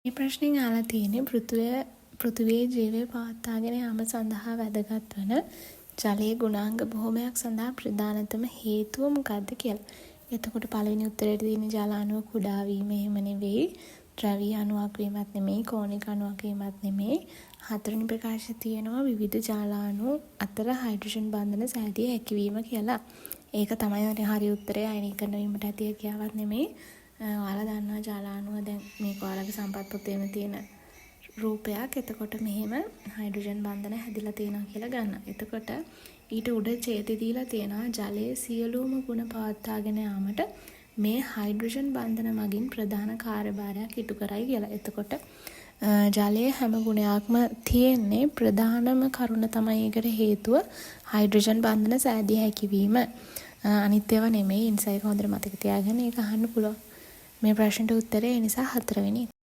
මේ ප්‍රශ්නෙන් අහලා තියෙන්නේ පෘථිවියේ ජීවය පවත්වාගෙන යාම සඳහා වැදගත් වන ජලයේ ගුණාංග බොහොමයක් සඳහා ප්‍රධානතම හේතුව මොකක්ද කියලා. එතකොට පළවෙනි උත්තරේට තියෙන්නේ ජල අණුව කුඩා වීම. එහෙම නෙවෙයි. ද්‍රවීය අණුවක් වීමත් නෙමෙයි. කෝණික අණුවක් වීමත් නෙමෙයි. හතරවෙනි ප්‍රකාශය තියෙනවා විවිධ ජල අණු අතර හයිඩ්‍රජන් බන්ධන සෑදිය හැකි වීම කියලා. ඒක තමයි හරි උත්තරේ. අයනීකරණ වීමට ඇති හැකියාවක් නෙමෙයි. ඔයාලා දන්නවා ජල අණුව, දැන් මේක ඔයාලගේ සම්පත් පොතේම තියෙන රූපයක්. එතකොට මෙහෙම හයිඩ්‍රජන් බන්ධන හැදිලා තියෙනවා කියලා ගන්න. එතකොට ඊට උඩ ඡේදෙ දීලා තියෙනවා ජලයේ සියලුම ගුණ පවත්වාගෙන යාමට මේ හයිඩ්‍රජන් බන්ධන මගින් ප්‍රධාන කාර්යභාරයක් ඉටු කරයි කියලා. එතකොට ජලයේ හැම ගුණයක්ම තියෙන්නේ, ප්‍රධානම කරුණ තමයි ඒකට හේතුව හයිඩ්‍රජන් බන්ධන සෑදිය හැකි වීම. අනිත් ඒවා නෙමෙයි. ඒ නිසා ඒක හොඳට මතක තියාගන්න. ඒක අහන්න පුළුවන්. මේ ප්‍රශ්නෙට උත්තරේ ඒ නිසා හතරවෙනි එක.